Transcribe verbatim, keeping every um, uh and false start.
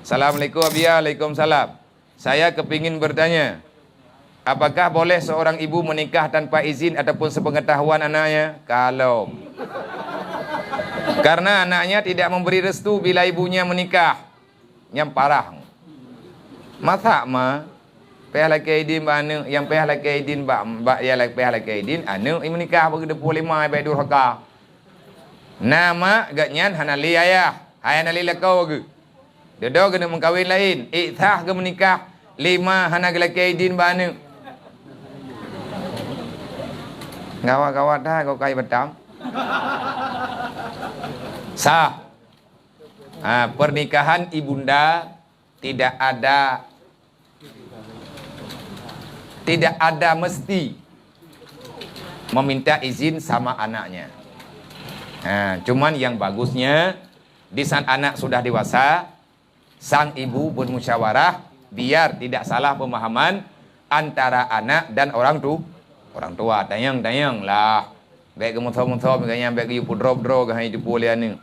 Assalamualaikum, Abiya. Waalaikumsalam. Saya kepingin bertanya, apakah boleh seorang ibu menikah tanpa izin ataupun sepengetahuan anaknya? Kalom. Karena anaknya tidak memberi restu bila ibunya menikah. Nyang parah. Masak ma, payah lakée idin bak aneuk, nyang payah lakée idin bak, bak nyang la-, payah lakée idin, aneuk nyang meunikah bak geudeupue lima bak durhaka. Na mak, geuhnyan hana lé ayah, hai hana lé lakoe geuh. Dudoe keuneuk meukawen laén, ék sah geumeunikah, lé ma hana geulakée idin bak aneuk. Gawat-gawat that kok kai batam. Sah. Ha, pernikahan ibunda tidak ada, tidak ada mesti meminta izin sama anaknya. Ha, cuman yang bagusnya, di saat anak sudah dewasa, sang ibu bermusyawarah biar tidak salah pemahaman antara anak dan orang tu, orang tua. Tanyong-tanyong lah. Bék geumeuso-meuso, misalnya bék geuyue pudrob droe keuhai teupeu lé aneuk.